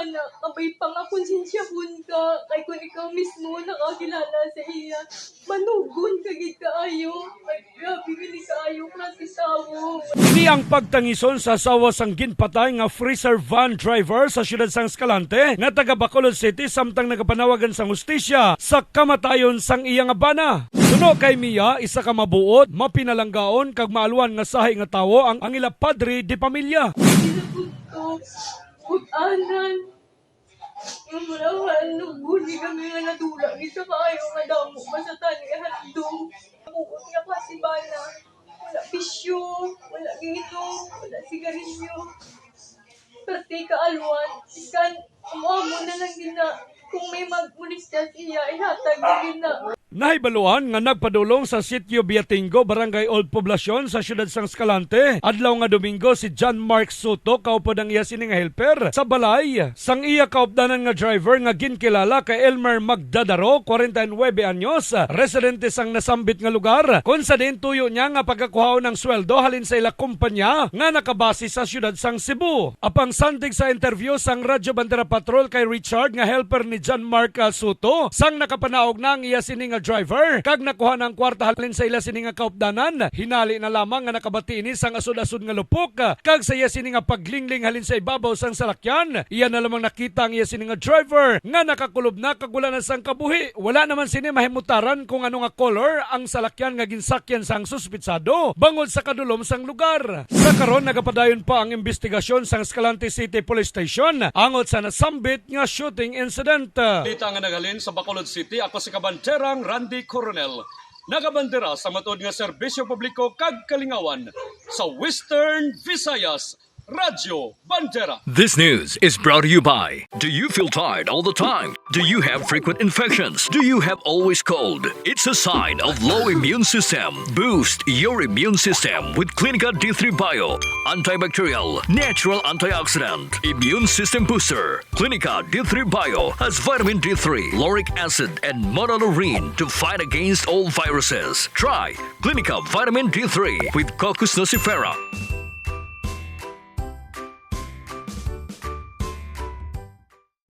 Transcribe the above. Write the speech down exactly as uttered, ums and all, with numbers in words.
Anak, abay, pangakonsensyahon ka, kay kung ikaw mismo nakakilala sa iya, manugon ka gid kaayo. Ay, grabe gid kaayo klase tawo. Ini ang pagtangison sa asawa sang ginpatay nga freezer van driver sa siyudad sang Escalante nga taga Bacolod City, samtang nagapanawagan sang hustisya sa kamatayon sang iya nga bana. Suno kay Mia, isa ka mabuot, mapinalanggaon kag maalwan nga sahi nga tawo ang, ang ila padre de pamilya. Ginabunto, bug-anan. Yung mga ano, guni kami nga nadula, gid sa kaayo nga damo, basta tani handog. Buot nga klase bana. Wala bisyo, wala giinom, wala sigarilyo. Pati kaalwan, iskan, amo-amo na lang gid na. Kung may magmolestya sa iya, ihatag na gid na. Nahibaluan nga nagpadulong sa Sitio Biatingo, Barangay Old Poblacion sa siyudad sang Escalante, adlaw nga Domingo, si John Mark Soto, kaupod ang iya sini nga helper, sa balay sang iya kaupdanan nga driver nga ginkilala kay Elmer Magdadaro, kwarenta y nuebe anyos, residente sang nasambit nga lugar, kon sa diin tuyo niya nga pagakuhaon ang sweldo halin sa ila kumpanya nga nakabase sa siyudad sang Cebu. Apang sandig sa interview sang Radyo Bandera Patrol kay Richard nga helper ni John Mark, ah, Soto, sang nakapanaog na ang iya sini nga driver kag nakuha na ang kwarta halin sa ila sini nga kaupdanan, hinali na lamang nga nakabati ini sang asod-asod nga lupok, ah, kag sa iya sini nga paglingling halin sa ibabaw sang salakyan, iya na lamang nakita ang iya sini nga driver nga nakakulob na kag wala na sang kabuhi. Wala naman sini mahimutaran kung ano nga color ang salakyan nga ginsakyan sang suspitsado, bangod sa kadulom sang lugar. Sa karon, nagapadayon pa ang imbestigasyon sang Escalante City Police Station angot sa nasambit nga shooting incident. Balita nga naghalin sa Bacolod City, ako si Kabanderang Randy Coronel, nagabandera sa matuod nga serbisyo publiko kag kalingawan sa Western Visayas, Radyo Bandera. This news is brought to you by. Do you feel tired all the time? Do you have frequent infections? Do you have always cold? It's a sign of low immune system. Boost your immune system with Clinica D three Bio. Antibacterial, natural antioxidant, immune system booster. Clinica D three Bio has vitamin D three, lauric acid, and monolaurin to fight against all viruses. Try Clinica Vitamin D three with Cocos nucifera.